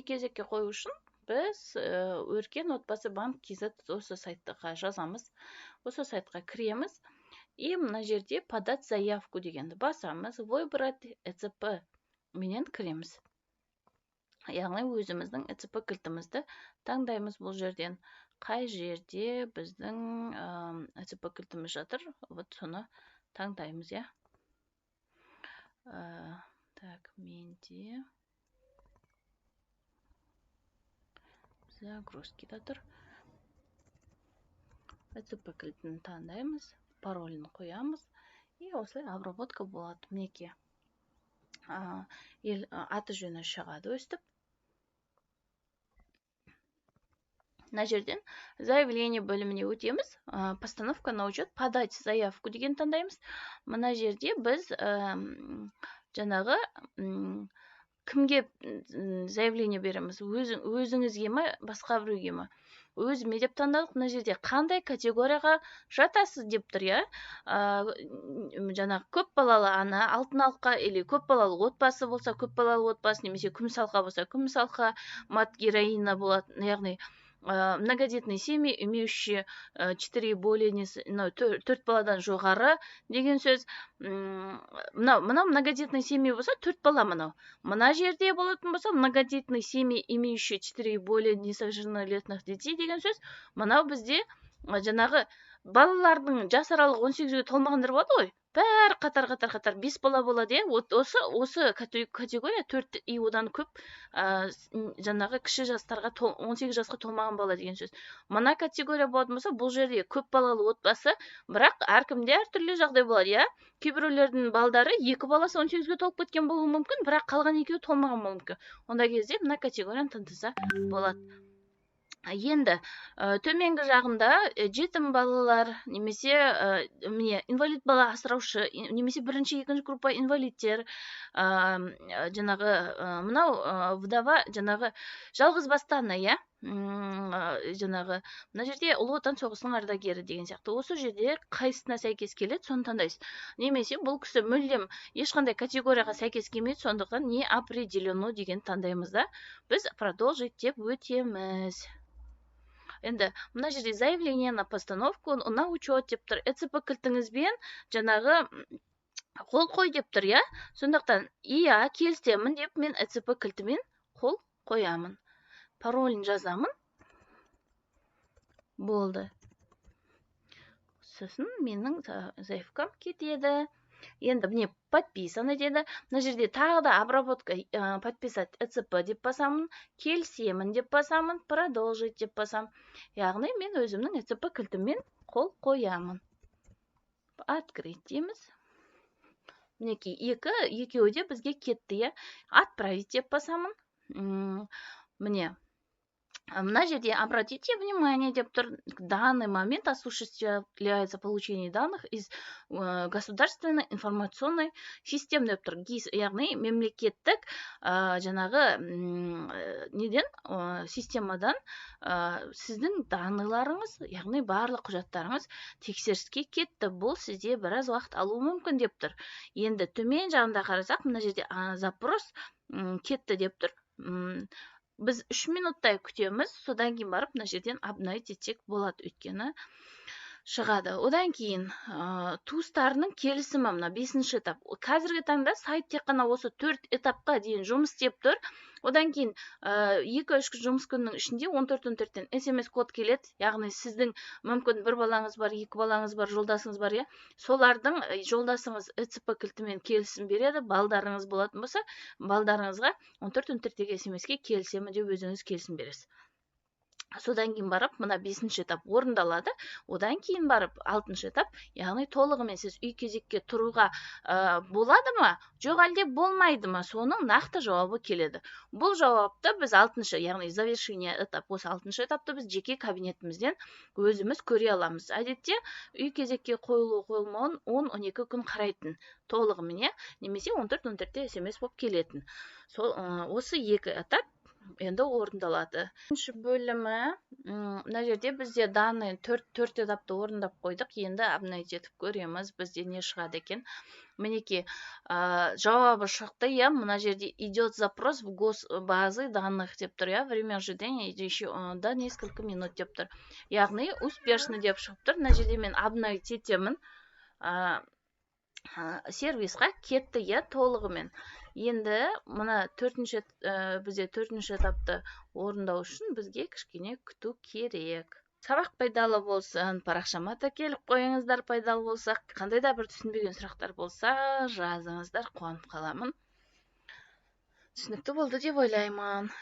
Кезекке қою үшін біз Өркен отбасы банк kz осы сайтқа жазамыз, осы сайтқа кіреміз. И мына жерде «Подать заявку» дегенді басамыз, «Выбрать ЭЦП» менен кіреміз. Яғни өзіміздің ЭЦП кілтімізді таңдаймыз бұл жерден. Қай жерде біздің ЭЦП кілтіміз жатыр, вот соны таңдаймыз, иә. Так, менде загрузкида тұр. ЭЦП кілтін таңдаймыз, паролін қоямыз, и осылай обработка болады. Мінекей, аты жөні шығады өстіп. Мына жерден «Заявление» бөліміне өтеміз. «Постановка на учет», «Подать заявку» деген таңдаймыз. Мына жерде біз жаңағы кімге заявление береміз? Өзіңізге ме, басқа біреуге ме? Өзіме деп таңдадық. Мына жерде қандай категорияға жатасыз деп тұр, иә. Жаңағы көп балалы ана, алтын алқа, или көп балалы отбасы болса, көп балалы отбасы, немесе күміс алқа болса, күміс алқа, мать героиня болады, яғни многодетные семьи, имеющие четыре и более, мынау төрт баладан жоғары деген сөз. Мынау многодетные семьи болса, төрт бала мынау. Мына жерде болатын болса, многодетные семьи, имеющие четыре и более несовершеннолетних детей деген сөз. Мынау бізде жаңағы балалардың жас аралығы 18-ге толмағандар болады ғой, бәрі қатар, қатар, қатар бес бала болады, иә. Вот осы категория төрт и одан көп, жаңағы кіші жастарға, 18 жасқа толмаған бала деген сөз. Мына категория болатын болса, бұл жерде көп балалы отбасы, бірақ әркімде әртүрлі жағдай болады, иә. Кейбіреулердің балдары, екі баласы 18-ге толып кеткен болуы мүмкін, бірақ қалған екеуі толмаған болуы мүмкін. Ондай кезде мына категорияны таңдаса болады. Енді төменгі жағында жетім балалар немесе міне, инвалид бала асыраушы, немесе бірінші, екінші группа инвалидтер, жаңағы мынау вдова, жаңағы жалғыз басты ана, иә, жаңағы мына жерде Ұлы Отан соғысының ардагері деген сияқты. Осы жерде қайсысына сәйкес келеді, соны таңдайсыз. Немесе бұл кісі мүлдем ешқандай категорияға сәйкес келмейді, сондықтан «Не определено» деген таңдаймыз да, біз «Продолжить» деп өтеміз. Енді мына жерде «Заявление на постановку на учет» деп тұр. ЭЦП кілтіңізбен жаңағы қол қой деп тұр, иә. Сондықтан иә, келісемін деп мен ЭЦП кілтімен қол қоямын, паролін жазамын, болды. Сосын менің заявкам кетеді. Енді міне, «Подписано» деді. Мына жерде тағы да обработка, «Подписать ЭЦП» деп басамын, келісемін деп басамын, «Продолжить» деп басамын. Яғни мен өзімнің ЭЦП кілтіммен қол қоямын. «Открыть» дейміз. Мінекей, екеуі де бізге кетті, иә. «Отправить» деп басамын. Міне, мына жерде «Обратите внимание» деп тұр: в данный момент осуществляется получение данных из государственной информационной системы деп тұр. ГИС, яғни мемлекеттік жаңағы неден, системадан сіздің данныйларыңыз, яғни барлық құжаттарыңыз тексеріске кетті, бұл сізде біраз уақыт алуы мүмкін деп тұр. Енді төмен жағында қарасақ, мына жерде запрос кетті деп тұр. Біз 3 минуттай күтеміз, содан кейін барып мына жерден обновить етсек болады, өйткені шығады. Одан кейін туыстарының келісімі, мына бесінші этап. Қазіргі таңда сайт тек қана осы төрт этапқа дейін жұмыс істеп тұр. Одан кейін 2-3 жұмыс күнінің ішінде 14:14-тен СМС код келеді. Яғни сіздің мүмкін бір балаңыз бар, екі балаңыз бар, жолдасыңыз бар, иә. Солардың жолдасыңыз ЭЦП кілтімен келісім береді. Балдарыңыз болатын болса, балдарыңызға 14:14-тегі СМС-ке келісемін деп өзіңіз келісім бересіз. Содан кейін барып мына бесінші этап орындалады. Одан кейін барып алтыншы этап, яғни толығымен сіз үй кезекке тұруға болады ма, жоқ әлде болмайды ма, соның нақты жауабы келеді. Бұл жауапты біз алтыншы, яғни завершение этап, осы алтыншы этапты біз жеке кабинетімізден өзіміз көре аламыз. Әдетте үй кезекке қойылу қойылмауын 10-12 күн қарайтын толығымен, иә, немесе 14:14-те СМС болып келетін. Сол осы екі этап. Енді орындалады. Үшінші бөлімі, мына жерде бізде данный төрт этапты орындап қойдық. Енді обновить етіп көреміз, бізде не шығады екен. Мінекей, жауабы шықты, иә. Мына жерде «Идет запрос в госбазы данных» деп тұр, иә. «Время ожидания еще да несколько минут» деп тұр, яғни «успешно» деп шығып тұр. Мына жерде мен обновить етемін, сервисқа кетті, иә, толығымен. Енді мына төртінші, бізде төртінші этапты орындау үшін бізге кішкене күту керек. Сабақ пайдалы болсын. Парақшама тіркеліп қойыңыздар пайдалы болса. Қандай да бір түсінбеген сұрақтар болса, жазыңыздар, қуанып қаламын. Түсінікті болды деп ойлаймын.